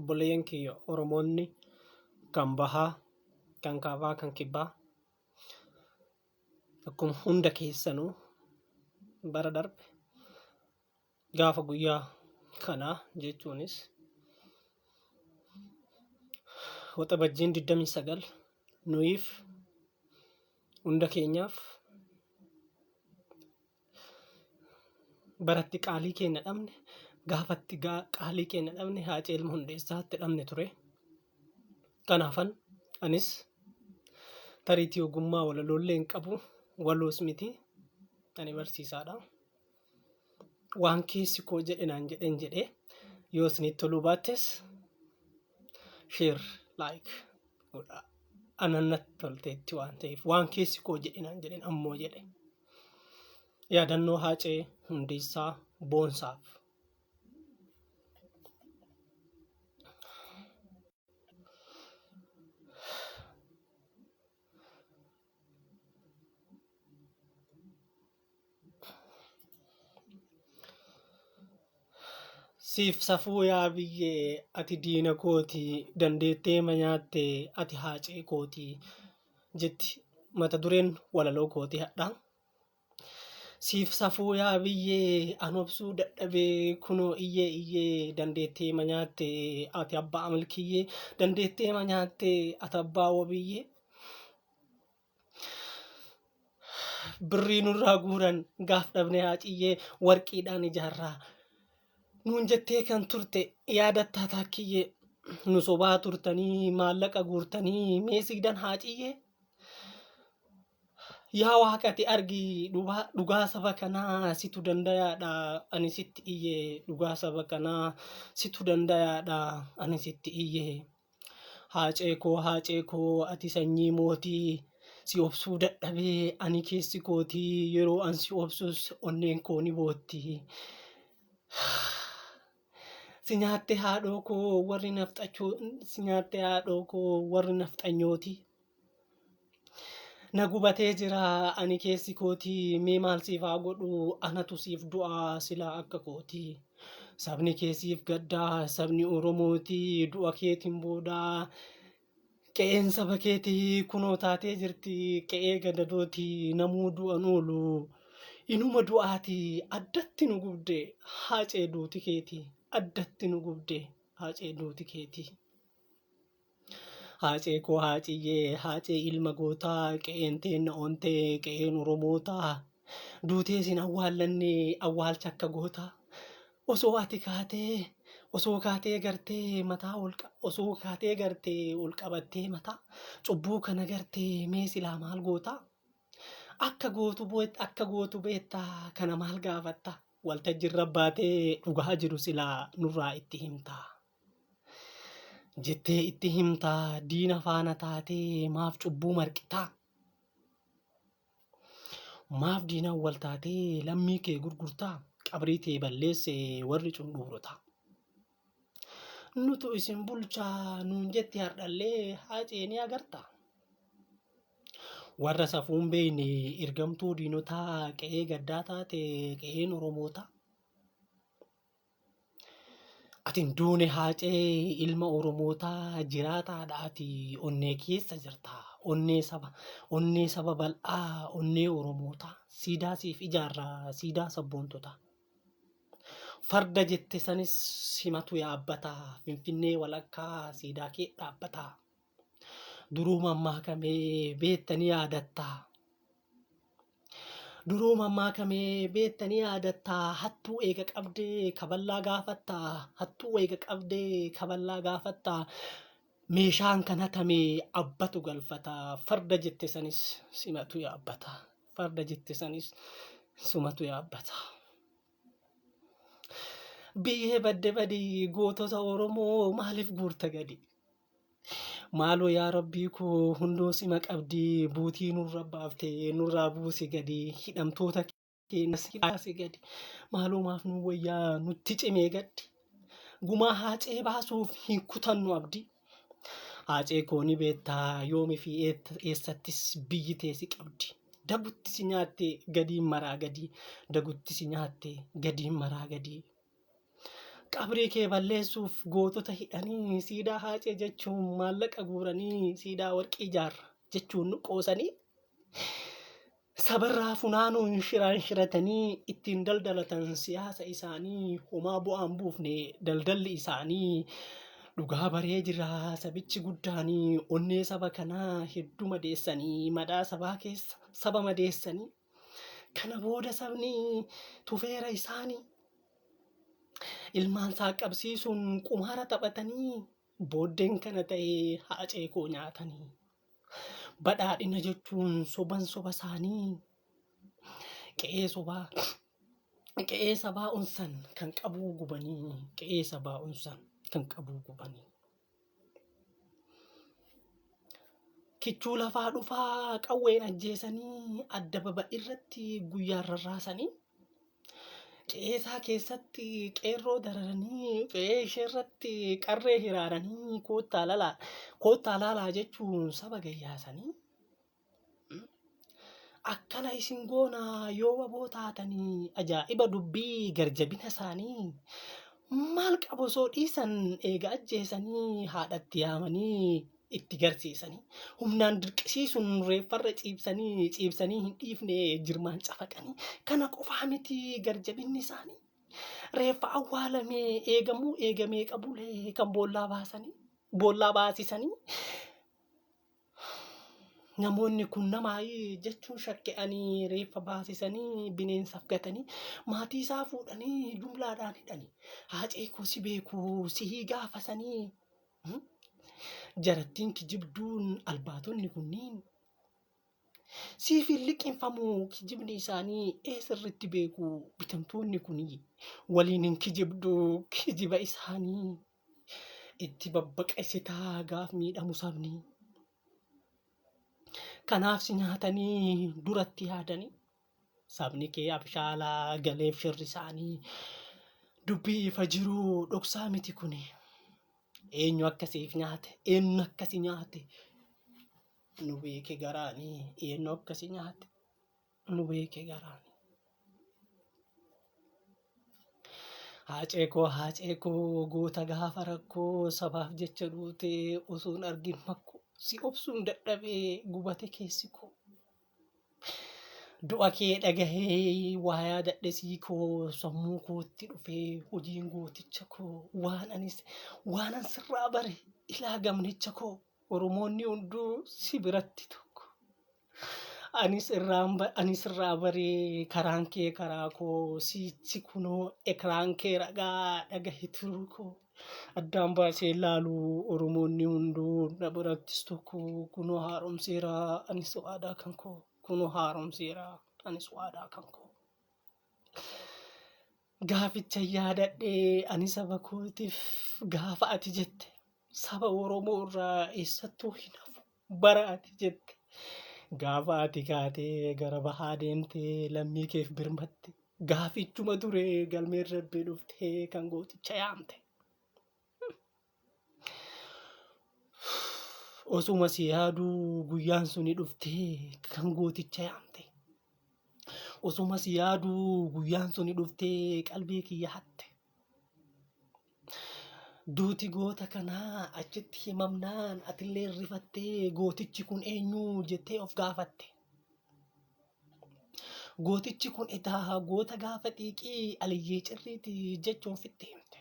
Obboleeyyan kiyya Oromoonni kan bahaa, kan kaabaa, kan kibbaa akkuma hunda keessanuu bara darbe gaafa guyyaa kanaa jechuunis Waxabajjiin 29 nuyiif hunda keenyaaf baratti qaalii keenya dhabne gaafatti qaalii keenya dhabne Haacee Ilma Hundeessaatti dhabne ture. Kanaafan anis tariitii ogummaa walaloollee hin qabu waloos miti ani barsiisaadha. Waan keessi koo jedhe naan jedhen jedhee yoo isinitti toluu baattes share like godhaa. Anan natti tolteetti waan ta'eef waan keessi koo jedhe naan jedhen ammoo jedhe. Yaadannoo Haacee Hundeessaa Boonsaaf. Siif safuu yaa biyyee ati diina kooti dandeettee ma nyaatte ati haacee kooti jetti mata dureen walaloo kooti hadha. Siif safuu yaa biyyee an obsuu dadhabee kunoo iyyee iyyee dandeettee ma nyaatte ati abbaa milkiyyee dandeettee ma nyaatte ati abbaa wabiyyee. Birrii nurraa guuran gaaf dhabne haaciyyee warqiidhaan ijaarraa nuun jettee kan turte yaadattaa taakkiyyee nu sobaa turtanii maallaqa guurtanii mee siidaan haaciyyee. Yaa waaqati argi dhugaa saba kanaa situ dandayaadha ani sitti iyyee dhugaa saba kanaa situ dandayaadha ani sitti iyyee. Haacee koo haacee koo ati sanyii mootii si obsuu dadhabee ani keessi kootii yeroo an si obsus onneen koo ni bootti. Si nyaatte haadhoo koo warri nafxachoo si nyaatte haadhoo koo warri nafxanyooti. Na gubatee jira ani keessi kootii mee maal siif haa godhu anatu siif du'a silaa akka kootii. Sabni kee siif gaddaa sabni Oromootii du'a keetiin booda qe'een saba keetii kunoo taatee jirti qe'ee gadadootii namuu du'an oolu inuma du'aati addatti nu gubde haacee duuti keetii addatti nu gubde haacee duuti keetii. Haacee koo haaciyyee haacee ilma gootaa qe'een teenna ontee qe'een oromootaa duutee sin awwaallanne awwaalcha akka gootaa osoo ati kaatee osoo kaatee gartee mataa ol osoo kaatee gartee ol qabattee mataa cubbuu kana gartee mee silaa maal gootaa akka gootu akka gootu beektaa kana maal gaafatta waltajjirra baatee dhugaa jiru silaa nurraa itti himtaa. Jettee itti himtaa diina faana taatee maaf cubbuu marqitaa? Maaf diinaan wal taatee lammii kee gurgurtaa? Qabrii tee balleesse warri cundhuurotaa. Nutu isin bulchaa nuun jetti hardhallee haacee ni agartaa? Warra safuun beeyne ergamtuu diinotaa qe'ee gaddaa taate qe'een Oromootaa. Ati hin duune haacee ilma Oromootaa jiraataadha ati onnee keessa jirta onnee saba onnee saba bal'aa onnee Oromootaa siidaa siif ijaarra siidaa sabboontotaa. Farda jette sanis simatu yaabbata Finfinnee walakkaa siidaa kee dhaabbata. Duruu mammaakamee beettanii yaadattaa. Duruu mammaakamee beettanii yaadattaa hattuu eega qabdee kaballaa gaafattaa hattuu eega qabdee kaballaa gaafattaa meeshaan kan hatame abbatu galfata farda jette sanis simatu yaabbata farda jette sanis sumatu yaabbata. Biyyee badde badi gootota Oromoo maaliif guurta gadi? Maaloo yaa rabbii koo hundoo sima qabdi buutii nurra baafte nurraa buusi gadi hidhamtoota keenyas baasi gadi maaloo maaf nu wayyaa nutti cimee gaddi gumaa haacee baasuuf hin kutannu abdii haacee koo ni beektaa yoomi fi eessattis biyyi tee si qabdi dagutti si nyaatte gadiin maraa gadi dagutti si nyaatte gadiin maraa gadi. Qabrii kee balleessuuf gootota hidhanii siidaa Haacee jechuun maallaqa guuranii siidaa warqii ijaarra jechuun nu qoosanii sabarraa funaanuun shiraan shiratanii ittiin daldalatan siyaasa isaanii homaa bu'aan buufne daldalli isaanii dhugaa baree jira sabichi guddaanii onnee saba kanaa hedduu madeessanii madaa sabaa keessa saba madeessanii kana booda sabni tufeera isaanii Ilmaan isaa qabsiisuun qumaara taphatanii booddeen kana ta'e haacee koo nyaatanii. Badhaadhina jechuun soban soba isaanii qe'ee sobaa qe'ee sabaa onsan kan qabuu gubanii qe'ee sabaa onsan kan qabuu gubanii. Kichuu lafaa dhufaa qawween ajjeesanii adda baba irratti guyyaan rarraasanii qe'ee isaa keessatti qeerroo dararanii qe'ee ishee irratti qarree hiraaranii koottaa lalaa koottaa laalaa jechuun saba gayyaasanii Akkana isin goona yoo waboo taatanii ajaa'iba dubbii garjabina isaanii maal qabu osoo dhiisan eega ajjeesanii haadhatti yaamanii itti garsiisanii humnaan dirqisiisuun reeffarra ciibsanii ciibsanii hin dhiifne jirmaan cafaqanii kana qofaa miti garjabinni isaanii reeffa awwaalamee eegamuu eegamee qabulee kan boollaa baasanii boollaa baasisanii Namoonni kun namaayi jechuun shakke'anii reeffa baasisanii bineensaaf gatanii maatii isaa fuudhanii jumlaadhaan hidhanii haacee koo si beeku sihii gaafasanii jarattiin kijibduun albaatonni kunniin siif hin liqinfamu kijibni isaanii ee sirritti beeku bitamtoonni kunii waliin hin kijibdu kijiba isaanii itti babbaqesitaa gaaf miidhamu sabni. Kanaaf si nyaatanii duratti yaadanii sabni kee abshaalaa galeef shirri isaanii dubbii ifa jiru dhoksaa miti kuni. Eenyu akka siif nyaate eenyu akka si nyaate nu beeke garaanii eenyu akka si nyaate nu beeke garaanii. Haacee koo haacee koo goota gaafa rakkoo sabaaf jecha duutee osoon argin makkoo si obsuun dadhabee gubate keessi koo. Du'a kee dhagahee waa yaadadhe sii koo sammuu kootti dhufee hojiin gooticha koo waan anis waanan sirraa bare ilaa gamnicha koo Oromoonni hunduu si biratti tokko. Anis irraan anis irraa baree karaan kee karaa koo siichi kunoo ekraan kee ragaa dhagahi turuu koo addaan baasee laalu Oromoonni hunduu na birattis tokko kunoo haaromseera anis waadaa kan koo kunoo haaromseera anis waadaa kan koo. Gaaficha yaadadhee ani saba kootiif gaafa ati jette saba Oromoo irraa eessattuu hin hafu bara ati jette gaafa ati kaatee gara bahaa deemtee lammii keef birmatte gaafichuma ture galmeen rabbii dhuftee kan gooticha yaamte. Osuma si yaaduu guyyaan suni dhuftee kan gooticha yaamte. Osuma si yaaduu guyyaan suni dhuftee qalbii kiyya hatte. Duuti goota kanaa achitti himamnaan atillee rifattee gootichi kun eenyu jettee of gaafatte. Gootichi kun edaa goota gaafa xiiqii Aliyyii Cirriiti jechuun fitti himte.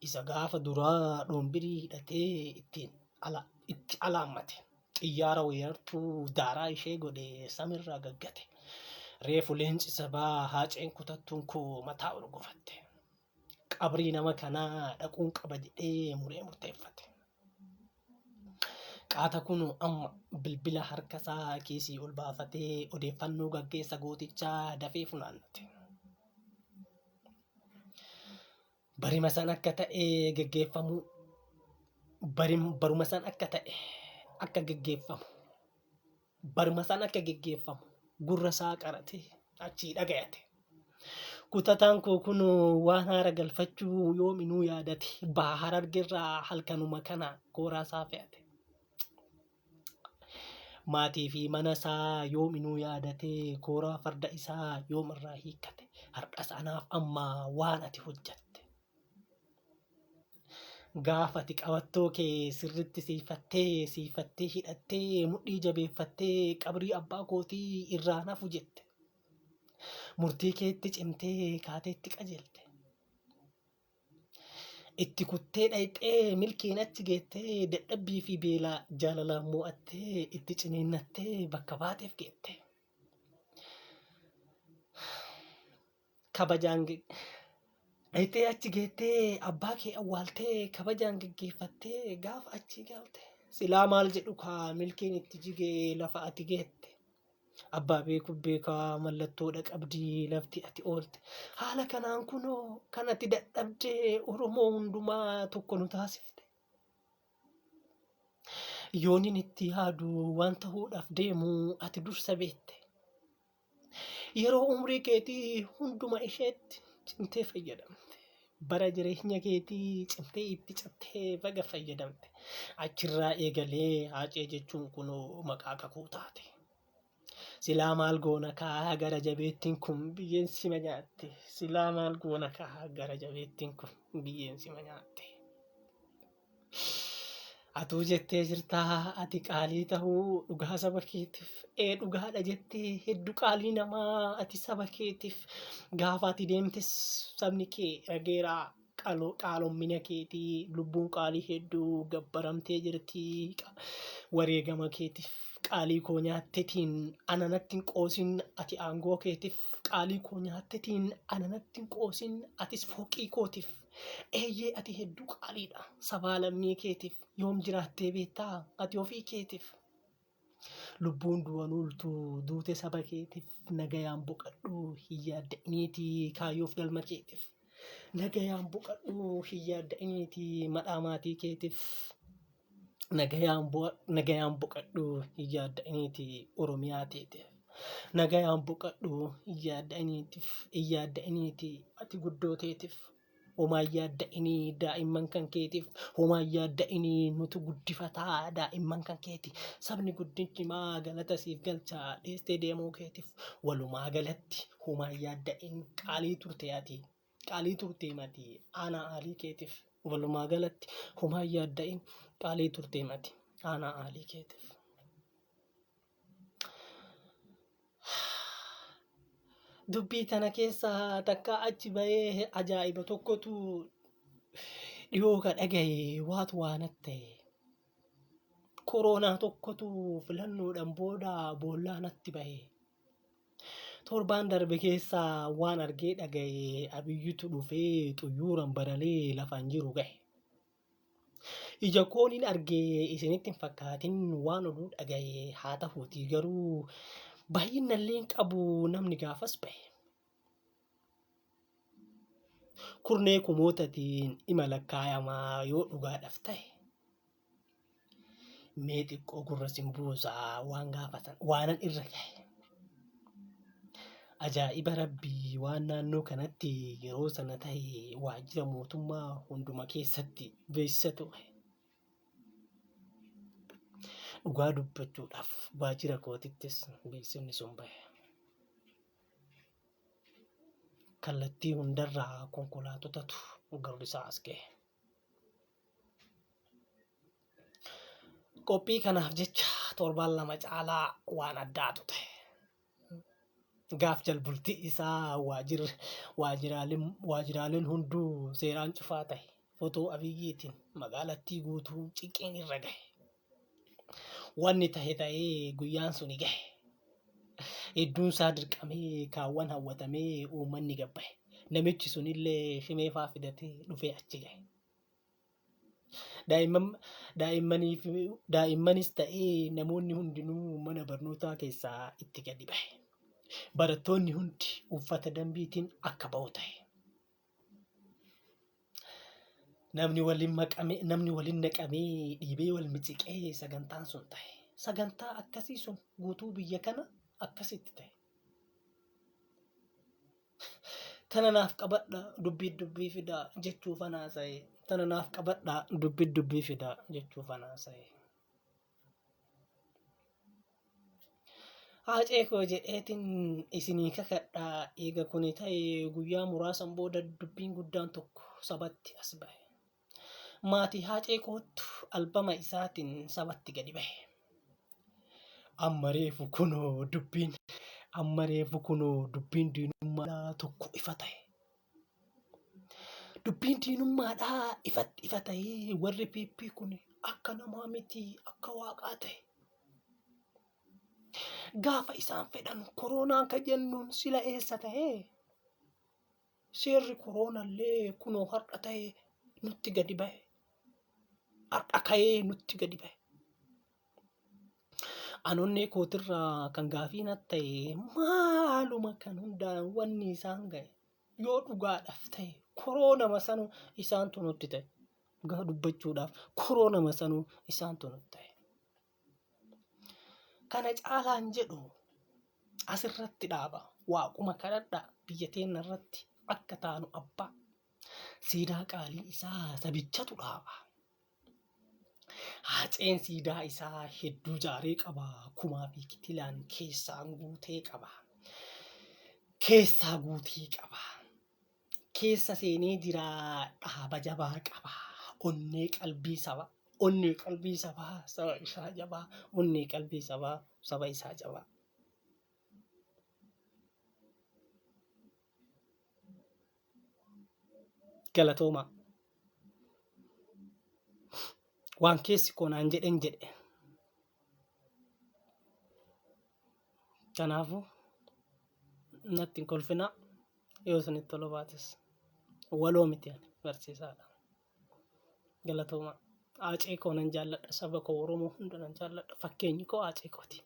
Isa gaafa duraa dhoombirii hidhatee ittiin ala itti alaammate. Xiyyaara weerartuu daaraa ishee godhe samirraa gaggate. Reefu leenci sabaa haaceen kutattuun koo mataa urgufatte. Qabrii nama kanaa dhaquun qaba jedhee muree murteeffate. Qaata kun amma bilbila harkasaa kiisii ol baafatee odeeffannoo gaggeessa gootichaa dafee funaannate. Barima san akka ta'e geggeeffamuu baruma san akka ta'e akka geggeeffamu baruma san akka geggeeffamu gurra isaa qaratee achii dhagayate. Kutataan koo kun waan haara galfachuu yoominuu yaadate baha harargerraa halkanuma kana kooraa isaa fe'ate. Maatii fi mana isaa yoominuu yaadatee kooraa farda isaa yoom irraa hiikkate. Har'as anaaf amma waan ati hojjatte. Gaafa ati qabattoo kee sirritti siifattee siifattee hidhattee mudhii jabeeffattee qabrii abbaa kootii irraa hafu jette. Murtii keetti cimtee kaateetti qajeelte. Itti kuttee dhayxee milkiin achi geettee dadhabbii fi beelaa jaalalaan mo'attee itti ciniinnattee bakka baateef geette. Kabajaan dhayxee achi geettee abbaa kee awwaaltee kabajaan geggeeffattee gaafa achi galte. Silaa maal jedhu kaa milkiin itti jigee lafa ati geette. Abbaa beeku beekaa mallattoodha qabdii lafti ati oolte. Haala kanaan kunoo kan ati dadhabdee Oromoo hundumaa tokko nu taasifte. Yoonin itti yaadu waan ta'uudhaaf deemu ati dursa beekte. Yeroo umrii keetii hunduma isheetti cimtee fayyadamte. Bara jireenya keetii cimtee itti cabtee baga fayyadamte. Achirraa eegalee Haacee jechuun kunoo maqaa kakuu taate. Silaa maal goona kaa gara jabeettiin kun biyyeen sima nyaatte. Silaa maal goona kaa gara jabeettiin kun biyyeen sima nyaatte. Atuu jettee jirtaa ati qaalii tahuu dhugaa saba keetiif ee dhugaadha jettee hedduu qaalii namaa ati saba keetiif gaafa ati deemtes sabni kee rageeraa qaalommina keetii lubbuun qaalii hedduu gabbaramtee jirti wareegama keetiif qaalii koo nyaattetiin ana natti hin qoosin ati aangoo keetiif qaalii koo nyaattetiin ana natti hin qoosin atis fooqii kootiif. Eeyyee ati hedduu qaaliidha. Sabaa lammii keetiif yoom jiraattee beektaa ati ofii keetiif. Lubbuun du'an ooltu duute saba keetiif nagayaan boqadhu hin yaadda'iniitii kaayyoof galma keetiif. Nagayaan boqadhu hin yaadda'iniitii madhaa maatii keetiif. Nagayaan boqadhu hin yaadda'iniitii Oromiyaa teetiif. Nagayaan boqadhu hin yaadda'iniitiif hin yaadda'iniitii ati guddoo teetiif. Homaa hin yaadda'inii daa'imman kan keetiif. Homaa hin yaadda'inii nutu guddifataa daa'imman kan keeti. Sabni guddichi maa galata siif galcha dhiistee deemuu keetiif. Walumaa galatti homaa hin yaadda'in qaalii turte ati. Qaalii turtee mati aanaa aalii keetiif. Walumaa galatti homaa hin yaadda'in qaalii turtee mati aanaa aalii keetiif. Dubbii tana keessa takka achi bahee ajaa'iba tokkotu dhiyoo ka dhagaye waatu waa natti ta'e. Koroonaa tokkotu filannoodhaan booda boollaa natti bahe. Torbaan darbe keessa waan argee dhagaye Abiyyitu dhufee xuyyuuran baralee lafaan jiru gahe. Ija kooniin argee isinitti hin fakkaatin waan oduu dhagaye haa tahuutii garuu baay'inallee hin qabu namni gaafas bahe. Kurnee kumootatiin ima lakkaayamaa yoo dhugaadhaaf tahe. Mee xiqqoo gurra sin buusaa waan gaafatan waanan irra gahe. Ajaa'iba rabbii waan naannoo kanatti yeroo sana tahe waajjira mootummaa hunduma keessatti beeksisa ture. Dhugaa dubbachuudhaaf waajjira kootittis beeksifni sun bahe. Kallattii hundarraa konkolaatotatu garrisaa as gahe. Qophii kanaaf jecha torbaan lama caalaa waan addaatu ta'e. Gaaf jalbultii isaa waajjiraaleen hunduu seeraan cufaa ta'e. Fotoo Abiyyiitiin magaalattii guutuu cinqiin irra gahe. Wanni tahe ta'ee guyyaan suni gahe. Hedduun isaa dirqamee kaawwan hawwatamee uummanni gabbahe. Namichi sunillee shimee faa fidatee dhufee achi gahe. Daa'immanis ta'ee namoonni hundinuu mana barnootaa keessaa itti gadi bahe. Barattoonni hundi uffata dambiitiin akka ba'u ta'e. Namni waliin maqame, namni waliin naqamee dhiibee wal miciqee sagantaan sun ta'e. Sagantaa akkasii sun guutuu biyya kana akkasitti ta'e. Tana naaf qabadha dubbii dubbii fidaa jechuufan haasa'e. Tana naaf qabadha dubbii dubbii fidaa jechuufan haasa'e. Haacee koo jedheetiin isinii kakadha eega kuni ta'e guyyaa muraasan booda dubbiin guddaan tokko sabatti as bahe. Maatii Haacee koottu albama isaatiin sabatti gadi bahe. Amma reefu kunoo dubbiin amma reefu kunoo dubbiin diinummaadhaa tokko ifa ta'e. Dubbiin diinummaadhaa ifatti ifa ta'ee warri PP kun akka namaa miti akka waaqaa ta'e. Gaafa isaan fedhan koroonaan ka jennuun sila eessa ta'ee? Seerri koroonallee kunoo har'a ta'e nutti gadi bahe. Har'a ka'ee nutti gadi bahe. An onnee kootirraa kan gaafii natti ta'e maaluma kan hundaan wanni isaan ga'e yoo dhugaadhaaf ta'e koroonama sanuu isaantu nutti ta'e. Dhugaa dubbachuudhaaf koroonama sanuu isaantu nutti ta'e. Kana caalaan jedhu asirratti dhaaba. Waaquma kadhadhaa biyya teenna irratti akka taanu abbaa. Siidaa qaalii isaa sabichatu dhaaba. Haaceen siidaa isaa hedduu jaaree qaba. Kumaa fi kitilaan keessaan guutee qaba. Keessaa guutee qaba. Keessa seenee jira dhaaba jabaa qaba. Onnee qalbii saba. Onnee qalbii sabaa saba isaa jabaa. Onnee qalbii sabaa saba isaa jabaa. Galatoomaa. Waan keessi koo naan jedhen jedhe. Kanaafuu natti hin kolfinaa yoo isinitti toluu baates waloo miti ani barsiisaadha. Galatoomaa. Haacee koo nan jaalladha. Saba koo Oromoo hunda nan jaalladha. Fakkeenyi koo haacee kooti.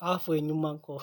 Haafu eenyummaan koo